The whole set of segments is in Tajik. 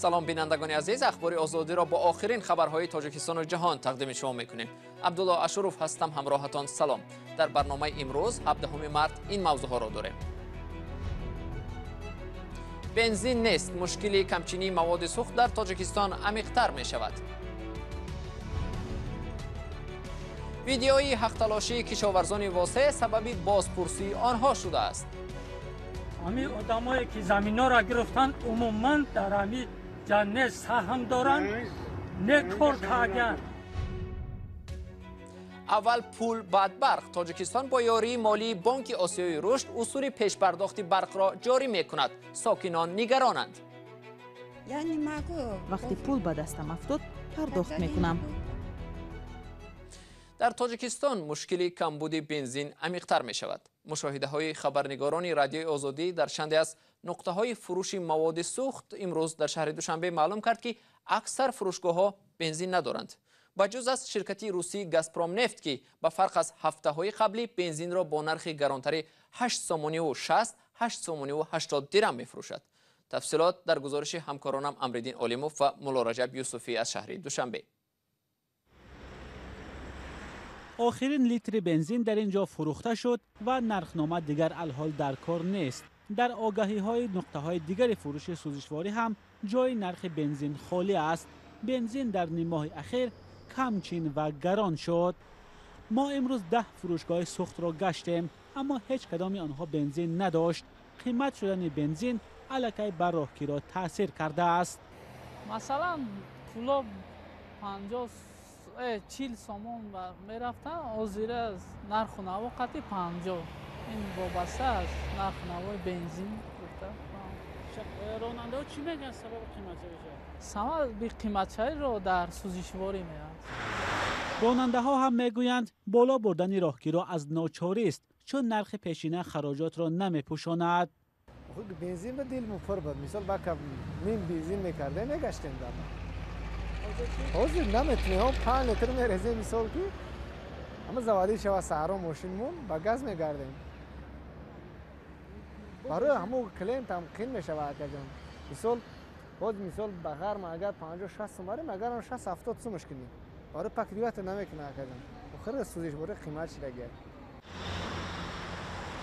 Салом бинандагони азиз, ахбори озодиро бо охирин хабарҳои Тоҷикистону ҷаҳон тақдими шумо мекунем. Абдулло Ашуров ҳастам, ҳамроҳатон салом. Дар барномаи имрӯз 17 март ин мавзӯъҳоро дорем. Бензин нест, мушкили камчинии маводи сӯхт дар Тоҷикистон амиқтар мешавад. Видеои ҳақталошии кишоварзони Восеъ сабаби бозпурсии онҳо шудааст. Ҳамин одамое ки заминҳоро гирифтанд, умуман дар ҳамин ҷа не саҳм доранд, не кор карданд. Аввал пул, баъд барқ. Тоҷикистон бо ёрии молии Бонки Осиёи Рушд усули пешпардохти барқро ҷорӣ мекунад. Сокинон нигаронанд. Вақте пул ба дастам афтод, пардохт мекунам. Дар Тоҷикистон мушкили камбуди бензин амиқтар мешавад. Мушоҳидаҳои хабарнигорони Радиои Озодӣ дар чанде аз нуқтаҳои фурӯши маводи сӯхт имрӯз дар шаҳри Душанбе маълум кард, ки аксар фурӯшгоҳҳо бензин надоранд. Ба ҷуз аз ширкати русии Газпромнефт, ки ба фарқ аз ҳафтаҳои қаблӣ бензинро бо нархи гаронтари 8 сомониву 60, 8 сомониву 80 дирам мефурӯшад. Тафсилот дар гузориши ҳамкоронам Амриддин Олимов ва Муллораҷаб Юсуфӣ аз шаҳри Душанбе. Охирин литри бензин дар ин ҷо фурӯхта шуд ва нархнома дигар алҳол дар кор нест. Дар огаҳиҳои нуқтаҳои дигари фурӯши сӯзишворӣ ҳам ҷои нархи бензин холӣ аст. Бензин дар ниммоҳи ахир камчин ва гарон шуд. Мо имрӯз 10 фурӯшгоҳи сӯхтро гаштем, аммо ҳеҷ кадоми онҳо бензин надошт. Қимат шудани бензин аллакай ба роҳкиро таъсир кардааст. Масалан, пуло 50 40 сомон мерафтанд, ҳозира нарху наво қати 50. Ин вобаста аз нарху навои бензин. Ронандаҳо чӣ мегӯянд сабаби қиматшавиша? Сабаби қиматшавиро дар сӯзишворӣ меояд. Ронандаҳо ҳам мегӯянд, боло бурдани роҳкиро аз ночорист, чун нархи пешина хароҷотро намепӯшонад. Бензин ба дилмон пур буд. Мисол бака ним бензин мекардем, мегаштем дар. Ҳозир наметунем, 5 литр мерезем, мисол ки ҳама заводӣ шава саҳро мошинмон ба газ мегардем. Барои ҳамун клиентам қин мешава акаҷон. Мисол боз мисол ба ғарм агар 50-60 сум барем, агар 60-70 сумаш кунем. Барои покривата намекунад акаҷон. Охир сӯзишворӣ қимат шидагият.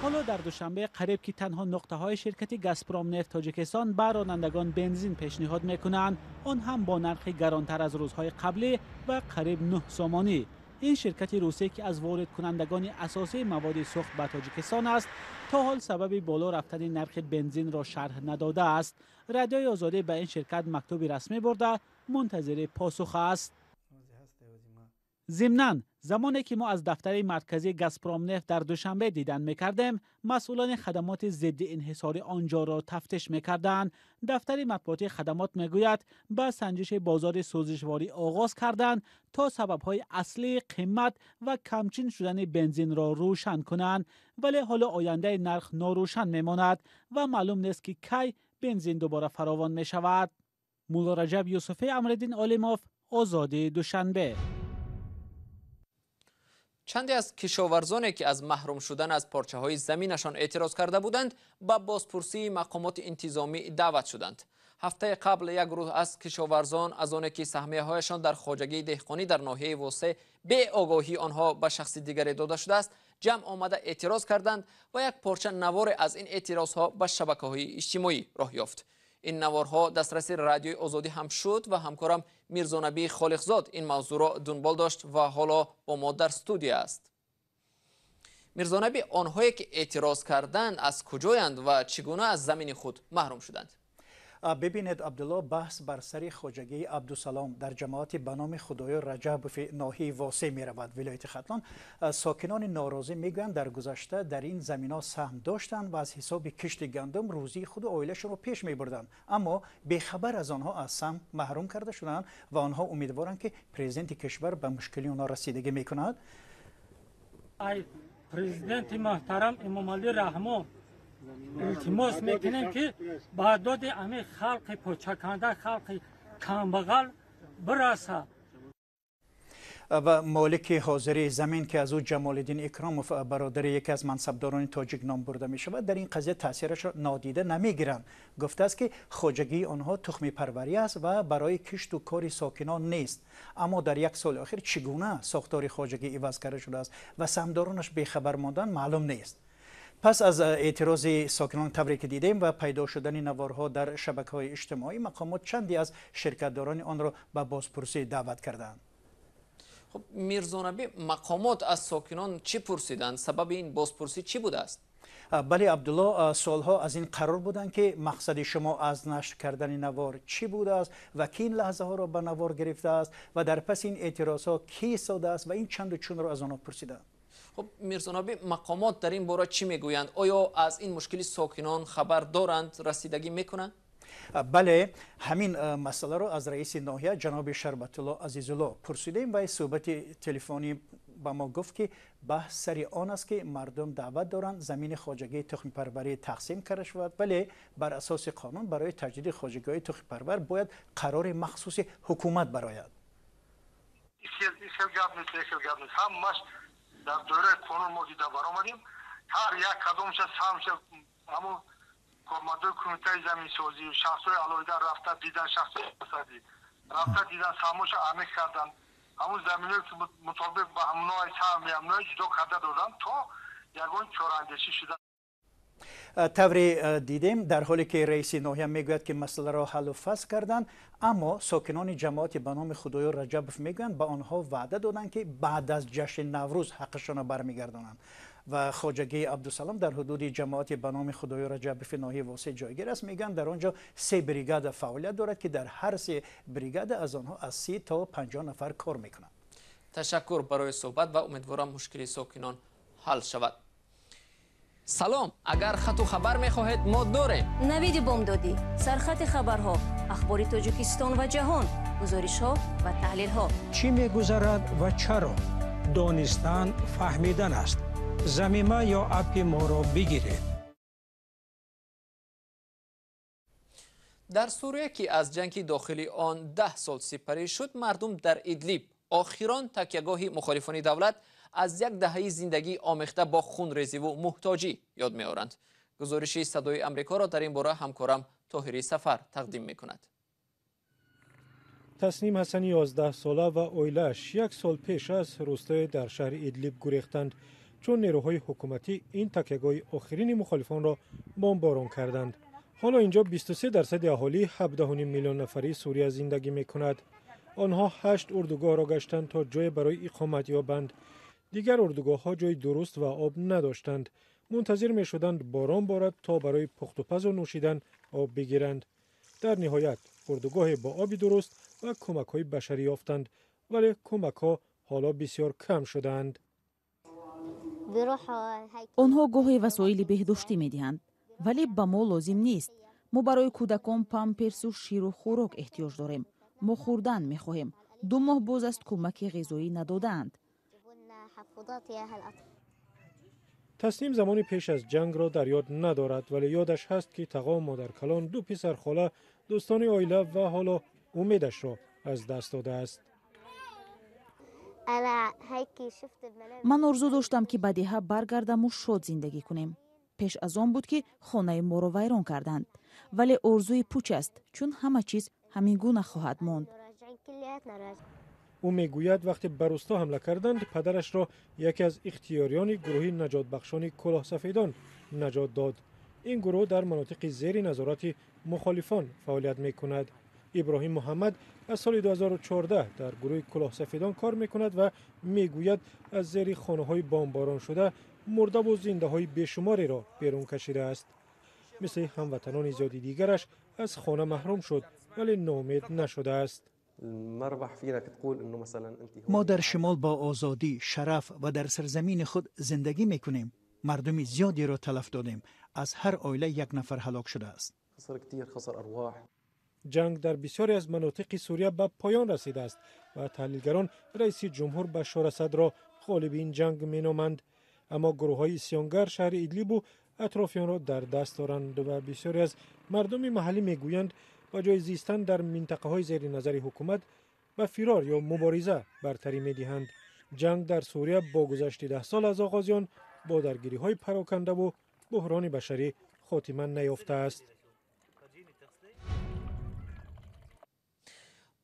Ҳоло дар Душанбе қариб ки танҳо нуқтаҳои ширкати Газпромнефт Тоҷикистон ба ронандагон бензин пешниҳод мекунанд, он ҳам бо нархи гаронтар аз рӯзҳои қаблӣ ва қариб 9 сомонӣ. Ин ширкати русӣ, ки аз воридкунандагони асосии маводи сӯхт ба Тоҷикистон аст, то ҳол сабаби боло рафтани нархи бензинро шарҳ надодааст. Радиои Озодӣ ба ин ширкат мактуби расмӣ бурда, мунтазири посух аст. Зимнан, замоне ки мо аз дафтари марказии Газпромнефт дар Душанбе дидан мекардем, масъулони хадамоти зидди инҳисорӣ он ҷоро тафтиш мекарданд. Дафтари матбуотии хадамот мегӯяд, ба санҷиши бозори сӯзишворӣ оғоз карданд, то сабабҳои аслии қимат ва камчин шудани бензинро рӯшан кунанд. Вале ҳоло ояндаи нарх норӯшан мемонад ва маълум нест, ки кай бензин дубора фаровон мешавад. Муллораҷаб Юсуфӣ, Амриддин Олимов, Озодӣ, Душанбе. Чанде аз кишоварзоне, ки аз маҳрум шудан аз порчаҳои заминашон эътироз карда буданд, ба бозпурсии мақомоти интизомӣ даъват шуданд. Ҳафтаи қабл як гурӯҳ аз кишоварзон аз оне ки саҳмияҳояшон дар хоҷагии деҳқонӣ дар ноҳияи Восеъ беогоҳии онҳо ба шахси дигаре дода шудааст, ҷамъ омада эътироз карданд ва як порча наворе аз ин эътирозҳо ба шабакаҳои иҷтимоӣ роҳ ёфт. Ин наворҳо дастраси Радиои Озодӣ ҳам шуд ва ҳамкорам Мирзонабӣ Холиқзод ин мавзӯъро дунбол дошт ва ҳоло бо мо дар студия аст. Мирзонабӣ, онҳое ки эътироз карданд аз куҷоянд ва чӣ гуна аз замини худ маҳрум шуданд? Бибинед Абдулло, баҳс бар сари хоҷагии Абдусалом дар ҷамоати ба номи Худоё Раҷабови ноҳияи Восеъ меравад, вилояти Хатлон. Сокинони норозӣ мегӯянд, дар гузашта дар ин заминҳо саҳм доштанд ва аз ҳисоби кишти гандум рӯзии худу оилашонро пеш мебурданд, аммо бехабар аз онҳо аз саҳм маҳрум карда шуданд ва онҳо умедворанд, ки президенти кишвар ба мушкили онҳо расидагӣ мекунад. Ай президенти муҳтарам Эмомалӣ Раҳмон илтимос мекунем, ки ба доди ҳамин халқи почаканда, халқи камбағал бирасад. Ва молики ҳозири замин, ки аз ӯ Ҷамолиддин Икромов, бародари яке аз мансабдорони тоҷик ном бурда мешавад, дар ин қазия таъсирашро нодида намегиранд. Гуфтааст, ки хоҷагии онҳо тухмипарварӣ аст ва барои кишту кори сокинон нест. Аммо дар як соли охир чӣ гуна сохтори хоҷагӣ иваз карда шудааст ва саҳмдоронаш бехабар мондан маълум нест. Пас аз эътирози сокинон, тавре ки дидем, ва пайдо шудани наворҳо дар шабакаҳои иҷтимоӣ, мақомот чанде аз ширкатдорони онро ба бозпурсӣ даъват карданд. Хуб, Мирзонабӣ, мақомот аз сокинон чӣ пурсиданд? Сабаби ин бозпурсӣ чӣ будааст? Бале, Абдулло, суолҳо аз ин қарор буданд, ки мақсади шумо аз нашр кардани навор чӣ будааст ва ки ин лаҳзаҳоро ба навор гирифтааст ва дар паси ин эътирозҳо кӣ истодааст ва ин чанду чунро аз онҳо пурсиданд. Хуб, Мирзонабӣ, мақомот дар ин бора чӣ мегӯянд? Оё аз ин мушкили сокинон хабар доранд, расидагӣ мекунанд? Бале, ҳамин масъаларо аз раиси ноҳия ҷаноби Шарбатулло Азизулло пурсидем ва суҳбати телефонӣ ба мо гуфт, ки баҳс сари он аст, ки мардум даъват доранд замини хоҷагии тухмипарварӣ тақсим карда шавад, вале бар асоси қонун барои таҷдиди хоҷагиҳои тухмипарвар бояд қарори махсуси ҳукумат барояд. Хел гап нест, хел гап нест. Ҳамаш дар доираи қонун мо дида баромадем. Ҳар як кадомша саҳмша ҳамун кормандои кумитаи заминсозӣ, шахсҳои алоҳида рафта дидан, шахсҳои асадӣ рафта дидан, саҳмоша амиқ кардан, ҳамун заминое ки мутобиқ ба ҳамнои саҳми ҳамнои ҷудо карда додан то ягон чораандешӣ шуда. Тавре дидем, дар ҳоле ки раиси ноҳия мегӯяд, ки масъаларо ҳаллу фасл карданд, аммо сокинони ҷамоати ба номи Худоёр Раҷабов мегӯянд, ба онҳо ваъда доданд, ки баъд аз ҷашни Наврӯз ҳаққашонро бармегардонанд. Ва хоҷагии Абдусалом дар ҳудуди ҷамоати ба номи Худоёр Раҷабови ноҳияи Восеъ ҷойгир аст. Мегӯянд, дар он ҷо се бригада фаъолият дорад, ки дар ҳар се бригада аз онҳо аз 30 то 50 нафар кор мекунанд. Ташаккур барои суҳбат ва умедворам мушкили сокинон ҳал шавад. Салом, агар хату хабар мехоҳед, мо дорем. Навиди бомдодӣ, сархати хабарҳо, ахбори Тоҷикистон ва ҷаҳон, гузоришҳо ва таҳлилҳо. Чӣ мегузарад ва чаро? Донистан фаҳмидан аст. Замима ё аппи моро бигиред. Дар Сурия, ки аз ҷанги дохили он 10 сол сипарӣ шуд, мардум дар Идлиб, охирон такягоҳи мухолифони давлат, аз як даҳаи зиндагӣ омехта бо хунрезиву муҳтоҷӣ ёд меоранд. Гузориши Садои Амрикоро дар ин бора ҳамкорам Тоҳири Сафар тақдим мекунад. Тасним Ҳасани 11 сола ва оилааш як сол пеш аз рӯстое дар шаҳри Идлиб гурехтанд, чун нерӯҳои ҳукуматӣ ин такягоҳи охирини мухолифонро бомборон карданд. Ҳоло инҷо 23% аҳолии 17,5 миллион нафарии Сурия зиндагӣ мекунад. Онҳо ҳашт урдугоҳро гаштанд, то ҷое барои иқомат ёбанд. Дигар урдугоҳҳо ҷои дуруст ва об надоштанд. Мунтазир мешуданд борон борад, то барои пухтупазу нӯшидан об бигиранд. Дар ниҳоят урдугоҳе бо оби дуруст ва кӯмакҳои башарӣ ёфтанд, вале кӯмакҳо ҳоло бисёр кам шудаанд. Онҳо гоҳе васоили беҳдоштӣ медиҳанд, вале ба мо лозим нест. Мо барои кӯдакон памперсу ширу хӯрок эҳтиёҷ дорем. Мо хӯрдан мехоҳем. 2 моҳ боз аст кӯмаки ғизоӣ надодаанд. Тасним замони пеш аз ҷангро дар ёд надорад, вале ёдаш ҳаст, ки тағо, модаркалон, ду писархола, дӯстони оила ва ҳоло умедашро аз даст додааст. Ман орзу доштам, ки ба деҳа баргардаму шод зиндагӣ кунем. Пеш аз он буд, ки хонаи моро вайрон карданд, вале орзуи пуч аст, чун ҳама чиз ҳамин гуна хоҳад монд. Ӯ мегӯяд, вақте ба рӯсто ҳамла карданд, падарашро яке аз ихтиёриёни гурӯҳи наҷотбахшони кӯлоҳсафедон наҷот дод. Ин гурӯҳ дар манотиқи зери назорати мухолифон фаъолият мекунад. Иброҳим Муҳаммад аз соли 2014 дар гурӯҳи кӯлоҳсафедон кор мекунад ва мегӯяд, аз зери хонаҳои бомбороншуда мурдаву зиндаҳои бешумореро берун кашидааст. Мисли ҳамватанони зиёди дигараш аз хона маҳрум шуд, вале ноумед нашудааст. Мо дар шимол бо озодӣ, шараф ва дар сарзамини худ зиндагӣ мекунем. Мардуми зиёдеро талаф додем. Аз ҳар оила як нафар ҳалок шудааст. Ҷанг дар бисёре аз манотиқи Сурия ба поён расидааст ва таҳлилгарон раиси ҷумҳур Башор Асадро ғолиби ин ҷанг меноманд. Аммо гурӯҳҳои исёнгар шаҳри Идлибу атрофиёнро дар даст доранд ва бисёре аз мардуми маҳаллӣ мегӯянд, ба ҷои зистан дар минтақаҳои зери назари ҳукумат Ба фирор ё мубориза бартарӣ медиҳанд. Ҷанг дар Сурия бо гузашти 10 сол аз оғози он бо даргириҳои парокандаву буҳрони башарӣ хотима наёфтааст.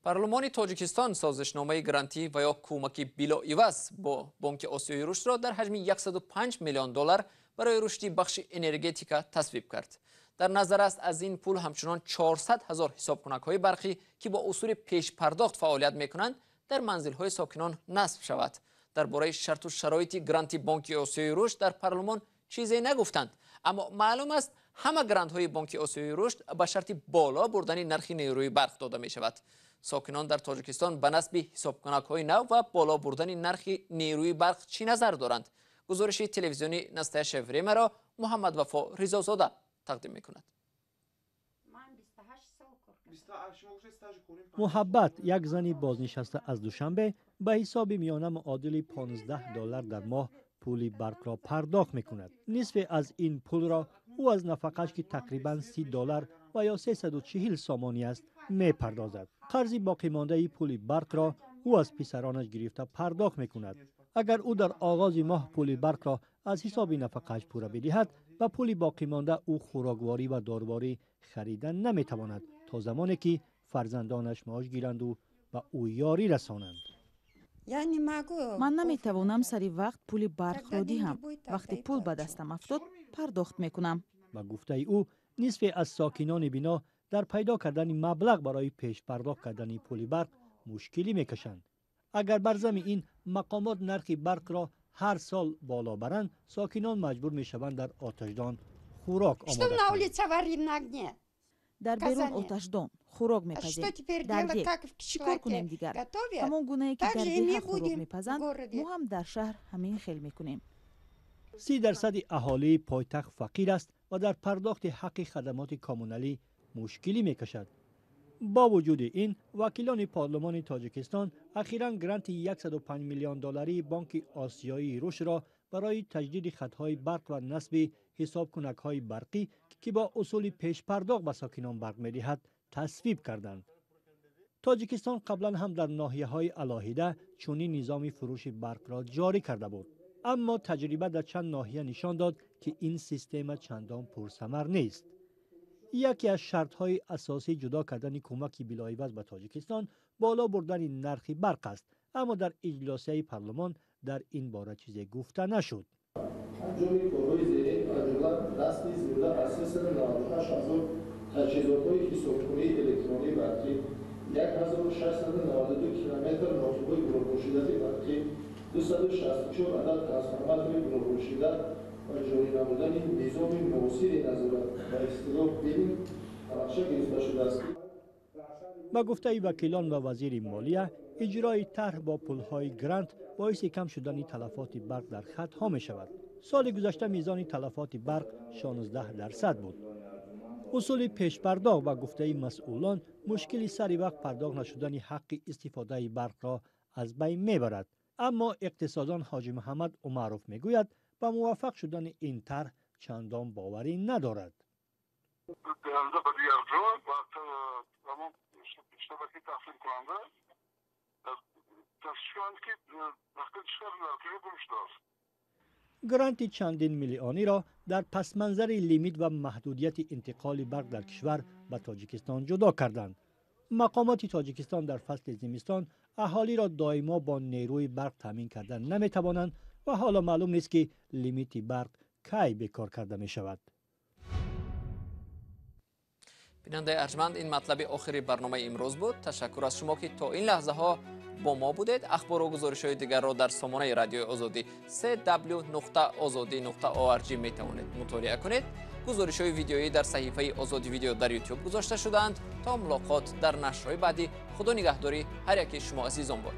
Парлумони Тоҷикистон созишномаи грантӣ ва ё кӯмаки билоиваз бо Бонки Осиёи Рушдро дар ҳаҷми 105 миллион доллар барои рушди бахши энергетика тасвиб кард. Дар назар аст, аз ин пул ҳамчунон 400 ҳазор ҳисобкунакҳои барқӣ, ки бо усули пешпардохт фаъолият мекунанд, дар манзилҳои сокинон насб шавад. Дар бораи шарту шароити гранти Бонки Осиёи Рушд дар парлумон чизе нагуфтанд, аммо маълум аст, ҳама грантҳои Бонки Осиёи Рушд ба шарти боло бурдани нархи нерӯи барқ дода мешавад. Сокинон дар Тоҷикистон ба насби ҳисобкунакҳои нав ва боло бурдани нархи нерӯи барқ чӣ назар доранд? Гузориши телевизиони Настоящее времяро Муҳаммад Вафо Ризозода тақдим мекунад. Муҳаббат, як зани бознишаста аз Душанбе, ба ҳисоби миёна муодили $15 дар моҳ пули барқро пардохт мекунад. Нисфе аз ин пулро ӯ аз нафақаш, ки тақрибан $30 ва ё 340 сомонӣ аст, мепардозад. Қарзи боқимондаи пули барқро ӯ аз писаронаш гирифта пардохт мекунад. Агар ӯ дар оғози моҳ пули барқро аз ҳисоби нафақааш пурра бидиҳад, ба пули боқимонда ӯ хӯрокворӣ ва дорворӣ харида наметавонад то замоне ки фарзандонаш маош гиранду ба ӯ ёрӣ расонанд. Ман наметавонам сари вақт пули барқро диҳам. Вақте пул ба дастам афтод, пардохт мекунам. Ба гуфтаи ӯ, нисфе аз сокинони бино дар пайдо кардани маблағ барои пешпардохт кардани пули барқ мушкилӣ мекашанд. Агар бар зами ин мақомот нархи барқро ҳар сол боло баранд, сокинон маҷбур мешаванд дар оташдон хӯрок омода кунанд. Дар берун оташдон хӯрок мепазем. Дар деҳ чӣ кор кунем дигар? Ҳамон гунае ки дар деҳа хӯрок мепазанд, мо ҳам дар шаҳр ҳамин хел мекунем. 30% аҳолии пойтахт фақир аст ва дар пардохти ҳаққи хадамоти коммуналӣ мушкилӣ мекашад. Бо вуҷуди ин, вакилони парлумони Тоҷикистон ахиран гранти 105 миллион долларии Бонки Осиёии Рушдро барои таҷдиди хатҳои барқ ва насби ҳисобкунакҳои барқӣ, ки бо усули пешпардохт ба сокинон барқ медиҳад, тасвиб карданд. Тоҷикистон қаблан ҳам дар ноҳияҳои алоҳида чунин низоми фурӯши барқро ҷорӣ карда буд, аммо таҷриба дар чанд ноҳия нишон дод, ки ин система чандон пурсамар нест. Яке аз шартҳои асосии ҷудо кардани кӯмаки билоиваз ба Тоҷикистон боло бурдани нархи барқ аст, аммо дар иҷлосияи парлумон дар ин бора чизе гуфта нашуд. Анҷоми корҳои зерин, аз ҷумла насби зиёда аз 398 ҳазор таҷҳизотҳои ҳисобкунии электронии барқӣ, 1692 километр нохибҳои гуногуншиддати барқӣ, 264 адад трансформатори гуногуншиддат ва ҷорӣ намудани низоми муосири назорат ба истилоҳ биллинг ба нақша гирифта шудааст. Ба гуфтаи вакилон ва вазири молия, иҷрои тарҳ бо пулҳои грант боиси кам шудани талафоти барқ дар хатҳо мешавад. Соли гузашта мизони талафоти барқ 16% буд. Усули пешпардохт, ба гуфтаи масъулон, мушкили сари вақт пардохт нашудани ҳаққи истифодаи барқро аз байн мебарад. Аммо иқтисодон Ҳоҷи Муҳаммад Умаров мегӯяд, ба муваффақ шудани ин тарҳ чандон боварӣ надорад. Гранти чандин миллиониро дар пасманзари лимит ва маҳдудияти интиқоли барқ дар кишвар ба Тоҷикистон ҷудо карданд. Мақомоти Тоҷикистон дар фасли зимистон аҳолиро доимо бо нерӯи барқ таъмин кардан наметавонанд ва ҳоло маълум нест, ки лимити барқ кай бекор карда мешавад. Бинандаи арҷманд, ин матлаби охири барномаи имрӯз буд. Ташаккур аз шумо, ки то ин лаҳзаҳо бо мо будед. Ахбору гузоришҳои дигарро дар сомонаи радиои Озодӣ cw.ozodi.org метавонед мутолиа кунед. Гузоришҳои видеоӣ дар саҳифаи Озодӣ видео дар YouTube гузошта шудаанд. То мулоқот дар нашрҳои баъдӣ, худо нигаҳдори ҳар яке шумо азизон бод.